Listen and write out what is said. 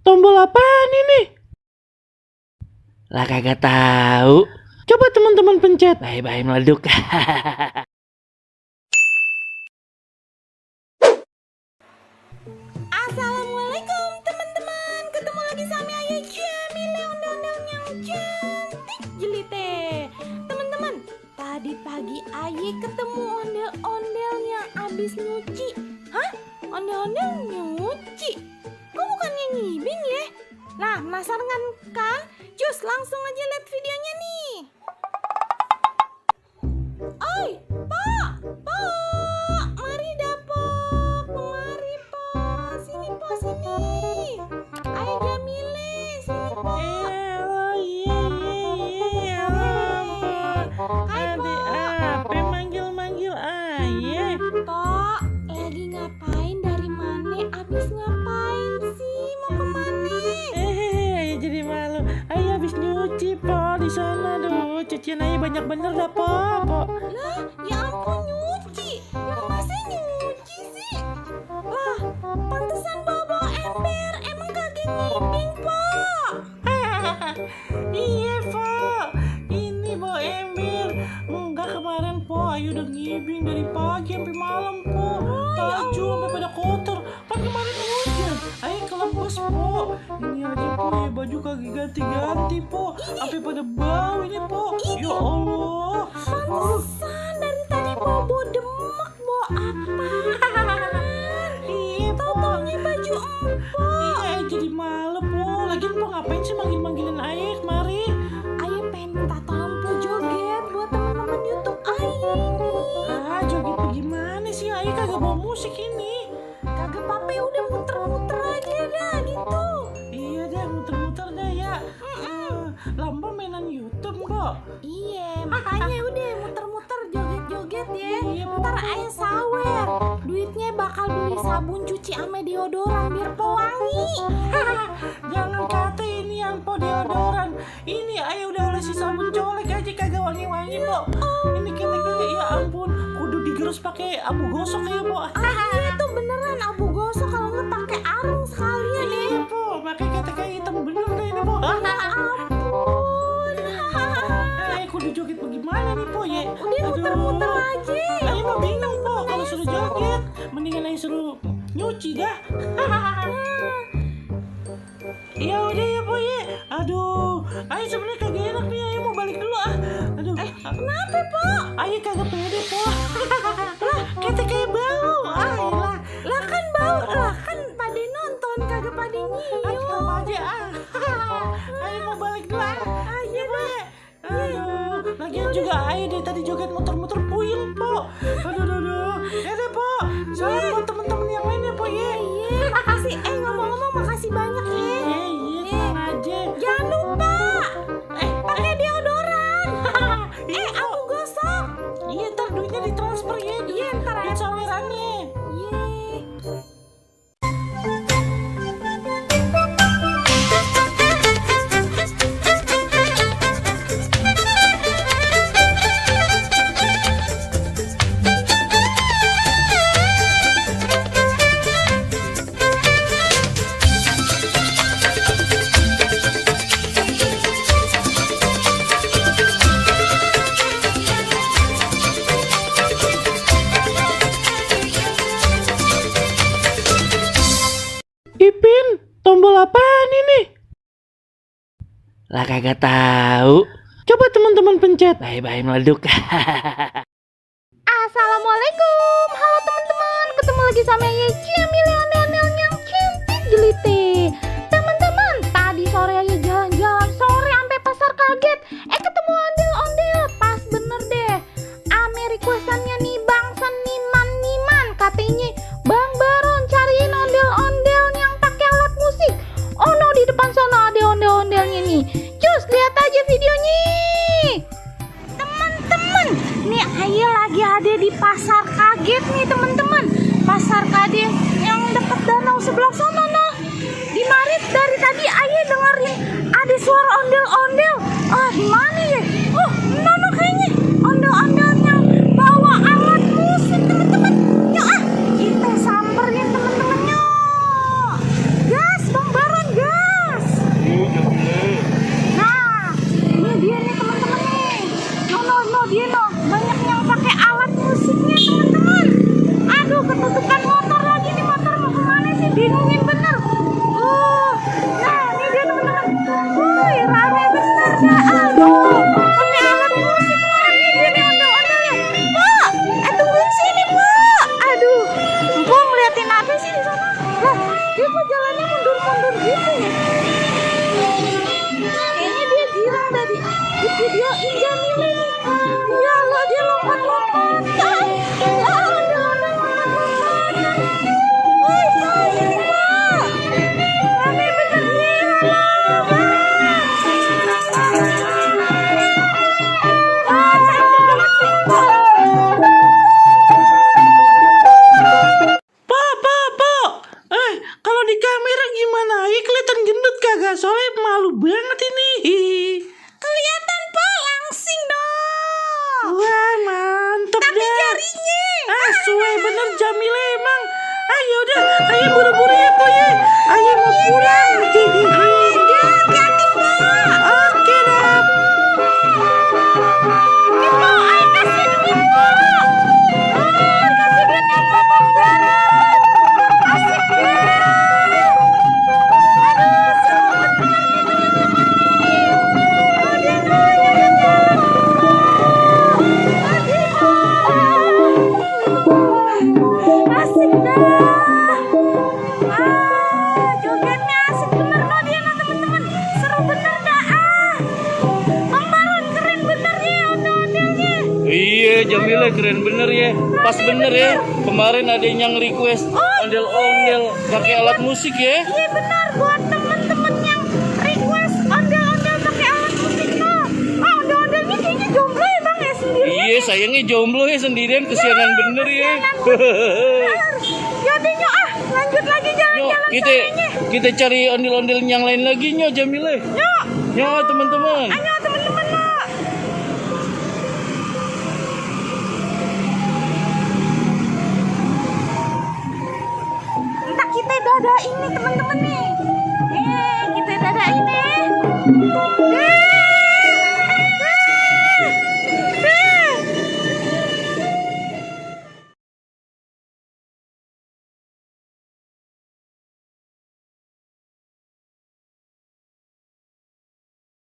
tombol apaan ini? Lah kagak tahu. Coba teman-teman pencet. Bye-bye meleduk. Assalamualaikum teman-teman. Ketemu lagi sama Ayah Jamile, ondel-ondel yang cantik jelite. Teman-teman, tadi pagi Ayah ketemu ondel-ondel yang abis nyuci. Hah? Ondel-ondel nyuci? Kok bukannya ngibing ya? Lah, penasaran kan? Cus, langsung aja lihat videonya nih. Oi, Pak, mari dapur, kemari Pak, sini Pak, sini. Ayah Jamile, sini Pak. Hai Pak. Apa manggil-manggil ayah? Pak, lagi ngapain, dari mana? Abis ngapain sih? Mau kemana? Ayah jadi malu. Ayah habis nyuci po di sana. Duh, cucian ayah banyak bener dah po. Lah, ya ampun nyuci. Masa nyuci sih? Lah, pantesan bawa ember. Emang kagak ngibing, Pak? Iya po, ini po ember. Enggak, kemarin po ayah udah ngibing dari pagi sampai malam po. Baju sampai pada kotor. Kan kemarin hujan, ayah kelembes po. Ini aja po ya, baju kagak ganti-ganti po. Sampai pada bau ini po. Ya Allah. Pantesan dari tadi bobo demek, bawa apaan? Iya po. Tau-taunya baju empok. Iya, jadi malu po. Lagian po ngapain sih manggil-manggilin ayah kemari? Ayah pengen minta tolong po joget buat teman-teman YouTube Ayah ini. Ah, joget bagaimana sih? Ayah kagak bawa musik ini. Kagak apa-apa, udah muter-muter aja dah gitu. Iya deh, muter-muter deh ya. Lamba mainan YouTube po. Iya, makanya udah muter-muter joget-joget ya. Iya, Po. Ntar ayah sawer. Duitnya bakal beli sabun cuci sama deodoran biar pewangi. Jangan kata ini yang po deodoran. Ini ayah udah olesi sabun colek aja kagak wangi-wangi po. Ini kita ya ampun, kudu digerus pakai abu gosok ya po. Iya tuh beneran abu gosok, kalau nggak pakai arung sekalian ya. Iya po, makanya kata kayak hitam bener deh ini po. Ampun. Kudu joget bagaimana nih po ya? Udah Aduh. muter-muter aja. Ayah mah bingung po kalau suruh joget. Mendingan ayah suruh nyuci dah. Ya udah ya po ya. Aduh, ayah sebenarnya kagak enak nih. Ayah mau balik dulu ah. Aduh. Kenapa, Pak? Ayah kagak pede po. Lah, kata kayak bau. Lah. Lah kan bau, lah kan pada nonton kagak pada nyium. Tetap aja ah. Ayah mau balik dulu ah. Iya deh. Aduh, lagian juga ayah dari tadi joget muter-muter puyeng po. Aduh. Ya deh po. Salam buat temen-temen yang lainnya po ya. Iya, makasih. Ngomong-ngomong makasih banyak ya. Iya, tenang aja. Jangan lupa pakai deodoran. Abu gosok. Iya, ntar duitnya ditransfer ya. Iya, ntar Duit sawerannya. Iya. Ipin, tombol apaan ini? Lah kagak tahu. Coba teman-teman pencet. Bye-bye meleduk. Assalamualaikum. Halo teman-teman. Ketemu lagi sama Ayah Jamile, ondel-ondel yang cantik jelite. Teman-teman, tadi sore Ayah jalan-jalan sore sampai pasar kaget. Ketemu ondel-ondel. Pas bener deh. Ame requestannya nih Bang Seniman-niman. Katanya, Bang Baron cariin ondel-ondel yang pakai alat musik. Oh no, di depan sana ada ondel-ondelnya nih. Cus, lihat aja videonya. Teman-teman, nih Ayah lagi ada di pasar kaget nih teman-teman. Pasar kaget yang dekat danau sebelah sana nah. Di Marit dari tadi Ayah dengerin ada suara ondel-ondel. Di mana ya? No kayaknya ondel-ondelnya bawa alat musik teman-teman. Yuk kita samperin teman-temannya. Gas, Bang Baron gas. kok jalannya mundur-mundur gitu ya? Kayaknya dia girang tadi. Di videoin Jamile nih. Ya Allah, dia lompat-lompatan. Ya Allah, dia lompat-lompatan. Woi, Pak, sini, Pak. Mami bener nih, halo, Pak. Wah, cantik banget sih, Pak. Pak. Kalau di kamera gimana? Kelihatan gendut kagak? Soalnya malu banget ini. Kelihatan, Pak, langsing dong. Wah, mantep Tapi dah. jarinya. Suwe bener Jamile emang. Ayo udah, ayo buru-buru ya, Po ya. Ayo mau pulang. Hati-hati, Pak. Oke dah. Nih, Pak, ayo kasih duit, Pak. Kasih duit yang Bapak banget. Asik deh. Aduh, seru bener nih, teman-teman nih. Oh, dia nanya jalan. Asik dah. Jogetnya asik bener loh dia, nah, teman-teman. Seru bener dah. Bang Baron, keren bener ya ondel-ondelnya. Iya, Jamile keren bener ya. Pas bener ya. Kemarin ada yang request ondel-ondel pakai alat musik ya. Iya benar, buat temen-temen yang request ondel-ondel pakai alat musik loh. Ondel-ondelnya kayaknya jomblo ya Bang ya sendiri. Iya, sayangnya jomblo ya sendirian, kesianan bener ya. Yaudah nyok, lanjut lagi Nyok, jalan-jalan sorenya. kita cari ondel-ondel yang lain lagi nyok Jamile. Nyok, Nyok teman-teman. ayo temen-temen lo. Entah kita dadain nih temen-temen nih. Kita dadain nih.